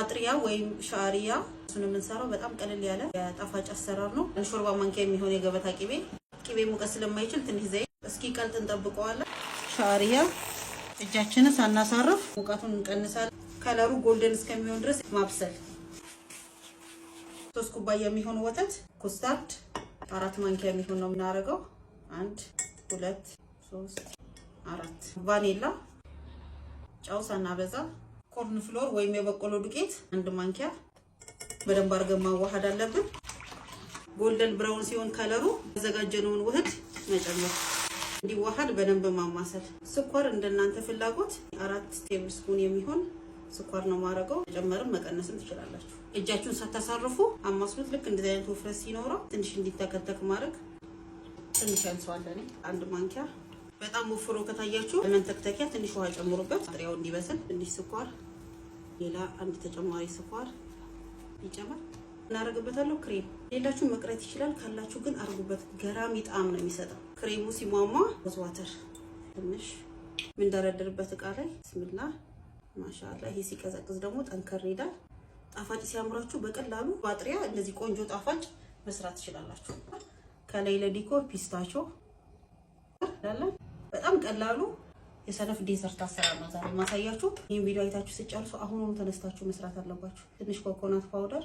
አጥሪያ ወይም ሻሪያ እሱን የምንሰራው በጣም ቀለል ያለ የጣፋጭ አሰራር ነው። ሾርባ ማንኪያ የሚሆን የገበታ ቂቤ፣ ቂቤ ሙቀት ስለማይችል ትንሽ ዘይት፣ እስኪቀልጥ እንጠብቀዋለን። ሻሪያ እጃችንን ሳናሳርፍ ሙቀቱን እንቀንሳለን። ከለሩ golden እስከሚሆን ድረስ ማብሰል። 3 ኩባያ የሚሆን ወተት፣ custard 4 ማንኪያ የሚሆን ነው የምናደርገው። አንድ፣ ሁለት፣ ሶስት፣ አራት። ቫኒላ፣ ጨው ሳናበዛ፣ corn flour ወይም የበቆሎ ዱቄት 1 ማንኪያ። በደንብ አድርገን ማዋሃድ አለብን። Golden brown ሲሆን ከለሩ ያዘጋጀነውን ውህድ መጨመር፣ እንዲዋሃድ በደንብ ማማሰል። ስኳር እንደናንተ ፍላጎት 4 tablespoon የሚሆን ስኳር ነው ማድረገው። መጨመርም መቀነስም ትችላላችሁ። እጃችሁን ሳታሳርፉ አማስሉት። ልክ እንደዚህ አይነት ውፍረት ሲኖረው ትንሽ እንዲተከተክ ማድረግ። ትንሽ ያንሰዋል። እኔ 1 ማንኪያ። በጣም ወፍሮ ከታያችሁ መንተክተኪያ ትንሽ ውሃ ጨምሩበት፣ ጥሬው እንዲበስል። ትንሽ ስኳር፣ ሌላ አንድ ተጨማሪ ስኳር ይጨመር እናደርግበታለሁ። ክሬም ሌላችሁ መቅረት ይችላል፣ ካላችሁ ግን አርጉበት። ገራሚ ጣዕም ነው የሚሰጠው። ክሬሙ ሲሟሟ rose water ትንሽ የምንደረድርበት እቃ ላይ። ብስሚላ ማሻአላ። ይሄ ሲቀዘቅዝ ደግሞ ጠንከር ይላል። ጣፋጭ ሲያምራችሁ በቀላሉ በአጥሪያ እንደዚህ ቆንጆ ጣፋጭ መስራት ትችላላችሁ። ከላይ ለ decor pistachio። በጣም ቀላሉ የሰነፍ dessert አሰራር ነው ዛሬ ማሳያችሁ። ይህን ቪዲዮ አይታችሁ ስጨርሱ አሁኑኑ ተነስታችሁ መስራት አለባችሁ። ትንሽ coconut powder።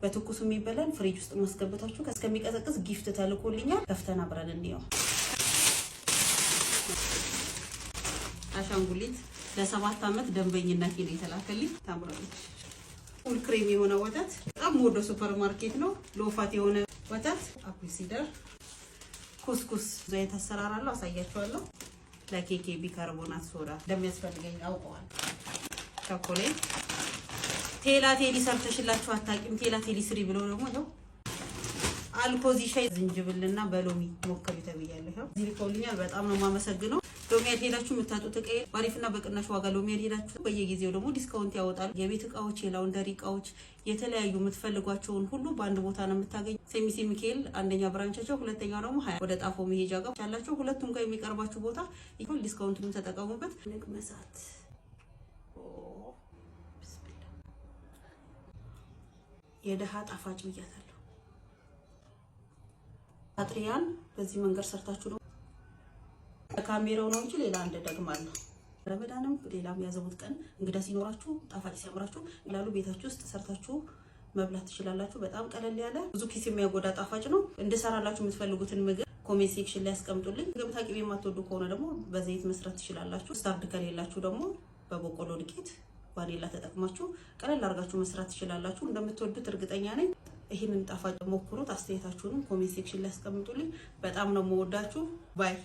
በትኩሱ የሚበላን ፍሪጅ ውስጥ ማስገበታችሁ እስከሚቀዘቅዝ gift ተልኮልኛል። ከፍተን አብረን እንየው። አሻንጉሊት ለ7 ዓመት ደንበኝነት ነው የተላከልኝ። ታምራለች። Full cream የሆነ ወተት፣ በጣም ወዶ ሱፐር ማርኬት ነው። Low fat የሆነ ወተት፣ apple cider፣ ኩስኩስ ብዙ አይነት አሰራር አለው፣ አሳያችኋለሁ። ለኬኬ bicarbonate soda እንደሚያስፈልገኝ አውቀዋል። ቸኮሌት፣ ቴላ ቴሊ ሰርተሽላችሁ አታውቂም? ቴላ ቴሊ ስሪ ብሎ ደግሞ ይኸው አልኮዚ ሻይ ዝንጅብልና በሎሚ ሞክሪ ተብያለሁ። ይኸው እዚህ ልከውልኛል። በጣም ነው የማመሰግነው። ሎሚያድ ሄዳችሁ የምታጡት እቃ በአሪፍና በቅናሽ ዋጋ ሎሚያድ ሄዳችሁ በየጊዜው ደግሞ discount ያወጣሉ። የቤት እቃዎች፣ የ laundry እቃዎች፣ የተለያዩ የምትፈልጓቸውን ሁሉ በአንድ ቦታ ነው የምታገኙ። ሲኤምሲ ሚካኤል አንደኛ branch ኣቸው፣ ሁለተኛው ደግሞ 20 ወደ ጣፎ መሄጃ ጋር ያላቸው፣ ሁለቱም ጋር የሚቀርባችሁ ቦታ። ይሁን discount ኡን ተጠቀሙበት። ንቅመሳት። ብስሚላ። የደሃ ጣፋጭ ብያታለሁ። አጥሪያን በዚህ መንገድ ሰርታችሁ ነው። ካሜራው ነው እንጂ ሌላ አንድ ደግማለሁ። ረመዳንም ሌላም ያዘቡት ቀን እንግዳ ሲኖራችሁ፣ ጣፋጭ ሲያምራችሁ ላሉ ቤታችሁ ውስጥ ሰርታችሁ መብላት ትችላላችሁ። በጣም ቀለል ያለ፣ ብዙ ኪስ የሚያጎዳ ጣፋጭ ነው። እንድሰራላችሁ የምትፈልጉትን ምግብ comment section ላይ ያስቀምጡልኝ። ገበታ ቅቤ የማትወዱ ከሆነ ደግሞ በዘይት መስራት ትችላላችሁ። Custard ከሌላችሁ ደግሞ በበቆሎ ዱቄት ቫኒላ ተጠቅማችሁ ቀለል አድርጋችሁ መስራት ትችላላችሁ። እንደምትወዱት እርግጠኛ ነኝ። ይህንን ጣፋጭ ሞክሩት። አስተያየታችሁንም comment section ላይ ያስቀምጡልኝ። በጣም ነው የምወዳችሁ። Bye.